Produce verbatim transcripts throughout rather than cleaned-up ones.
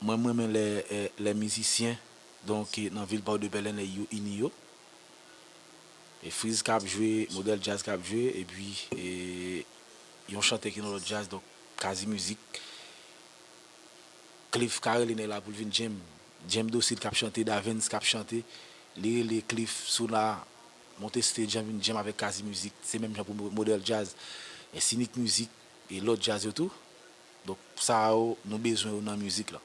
Mwen, m renmen lè, eh, lè mizisyen, donk, eh, nan vil Pòdepè, lè nèg yo ini yo. E Freeze k ap jwe, Modèl Djaz k ap jwe, epi, eh, yon chantè ki nan lòt djaz, donk, Kazi Mizik. Cliff ka rele nèg la pou l vin djèm. Djèm Dosil k ap chante, Davens k ap chante. Li rele Cliff, Souna, monte stage an, vin djèm avèk Kazi Mizik. Se menm jan pou Mo-, Modèl Djaz, e Sinik Mizik, e lòt djaz yo tou. Donk, sa yo, nou bezwen yo nan mizik lan.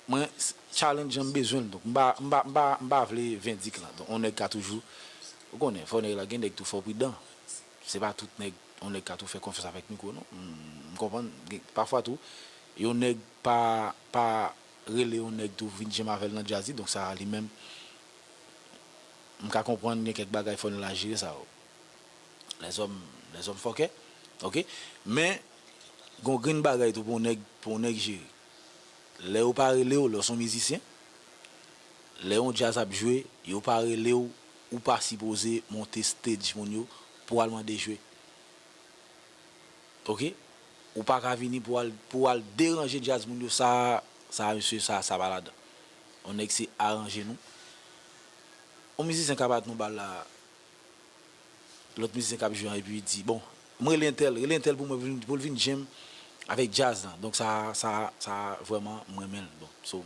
Mwen, s-, challenge an, m bezwen l. Donk, m pa, m pa, m pa, m pa vle vendik lan. Donk, yon nèg ka toujou, ou konnen, fò nèg la gen nèg tou, fò pridan. Se pa tout nèg, yon nèg ka tou fè konfyans avèk mikwo, non. M, m konprann, gen, pafwa tou, yon nèg pa, pa rele yon nèg tou vin djèm avè l nan djaz li, donk sa, li menm, m ka konprann gen kèk bagay fò nèg la jere sa yo. Lèzòm, lèzòm fòkè, oke? Men, gon grenn bagay tou pou yon nèg, pou yon nèg jere. Lè yo pa rele w, lè w se yon mizisyen, lè yon djaz ap jwe, yo pa rele w, ou pa sipoze monte stage moun yo pou al mande jwe. Oke? Ou pa ka vini pou al, pou al deranje djaz moun yo, sa, sa, mesye, sa, sa pa ladan. Yon nèg se aranje nou. Yon mizisyen ka bat nou bal la, lòt mizisyen k ap jwe an, epi di, bon, m rele entèl, rele entèl pou mwen, pou l vin, pou l vin djèm avèk djaz lan. Donk, sa, sa, sa, vrèman, m renmen l. Bon, so,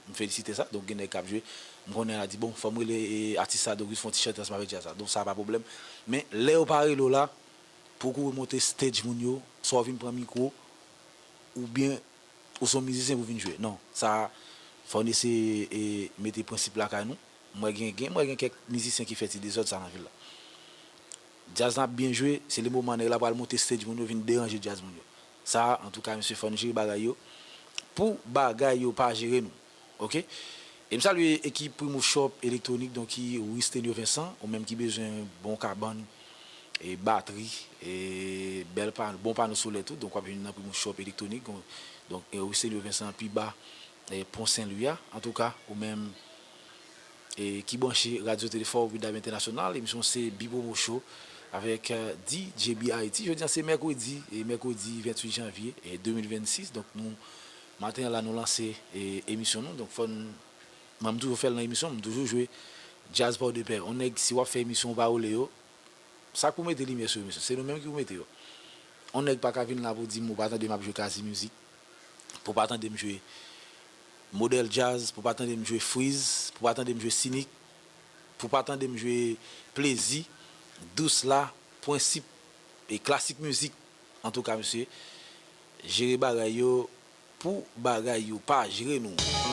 m felisite sa. Donk, gen nèg k ap jwe. M konnen la di, bon, fò m rele, e, atis sa, donk, li fè yon ti chante ansanm avèk djaz la. Donk, sa pa pwoblèm. Men, lè yo pa rele w la, pou w kouri monte stage moun yo, swa w vin pran mikwo, oubyen ou se yon mizisyen pou vin jwe. Non, sa, fò n eseye, e, mete prensip lakay nou. M wè gen, gen, m wè gen kèk mizisyen ki fè ti dezòd sa nan vil la. Djaz la ap byen jwe, se le moman nèg la pral monte stage moun yo vin deranje djaz moun yo. Sa, antouka, mesye, fò n jere bagay yo pou bagay yo pa jere nou. Oke? E m salye ekip Primo Shop Electronic, donk ki Wistenio Vincent, ou menm ki bezwen bon kabann, e batri, e bèl pa-, bon pano solè tou, donk w ap jwenn nan Primo Shop Electronic, donk, e Wistenio Vincent pi ba, e Pon Sen Lwi a. Antouka, ou menm, e ki branche Radyo Telefòk Wid Lab Entènasyonal, emisyon se Bi Promo Show avèk, e, D J B Haiti. Jodi a se mèkredi, e mèkredi venntuit janvye, e de mil vennsis. Donk nou, maten an la, nou lanse, e, emisyon nou. Donk fò n, mwen, m toujou fè l nan emisyon, m toujou jwe djaz Pòdepè. Yon nèg, si w ap fè emisyon ou pa rele yo, sa k pou mete limyè sou emisyon? Se nou menm ki pou mete yo. Yon nèg pa ka vin la pou di m ou pa tande m ap jwe Kazi Mizik, pou pa tande m jwe Modèl Djaz, pou pa tande m jwe Freeze, pou pa tande m jwe Sinik, pou pa tande m jwe Plezi, Dous la, Prensip, e Klasik Mizik. Antouka, mesye, jere bagay yo pou bagay yo pa jere nou.